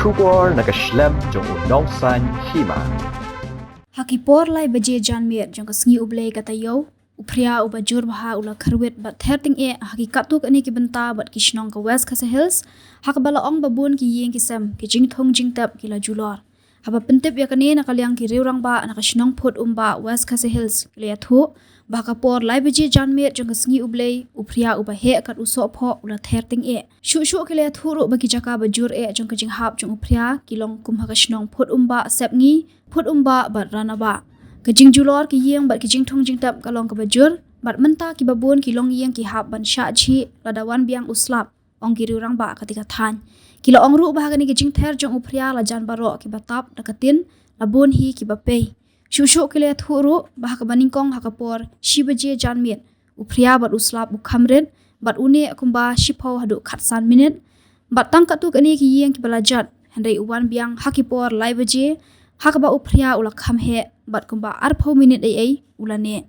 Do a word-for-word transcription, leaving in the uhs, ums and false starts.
Khubor na ka shlem jong u nongsan hima. Ha ki por lai baje janmiet jong ka sngi U Blei ka taïew, u Phria uba jur bha u la kyrwit bad ther tyngeh ha ki katto katne ki bynta bad ki shnong ka West Khasi Hills, ha kaba la ong ba bun ki ïing ki sem, ki jingthung jingtep ki la julor. Haba pyntip ïa kane na ka liang ki riew rangbah na ka shnong Phut Umbah West Khasi Hills ki la ïathuh ba ha ka por lai baje janmiet jong ka sngi U Blei, u Phria uba heh kat u sohphoh u la ther tyngeh. Shuh shuh ki la ïathuh ruh ba ki jaka ba jur eh jong ka jinghap jong u Phria ki long kum ha ka shnong Phut Umbah Sepngi, Phut Umbah bad Ranabah. Ka jingjulor ki ïing bad ki jingthung jingtep ka long kaba jur, bad mynta kiba bun ki longïing ki hap ban shah jhieh lada wan biang u slap, ong ki riew rangbah katei ka thaiñ. Ki la ong ruh ba ha kane ka jingther jong u Phria la jan baroh kiba tap da ka tin, la bun hi kiba pei. Shuh shuh ki la ïathuh ruh ba ha kaba nyngkong ha ka por shi baje janmiet, u Phria bad u slap u kham rit bad u neh kumba shiphew haduh khatsan minit. Bad tang katto katne ki ïing kiba la jot, hynrei u wan biang ha ki por lai baje, ha kaba u Phria u la kham heh bad kumba arphew minit eiei u la neh.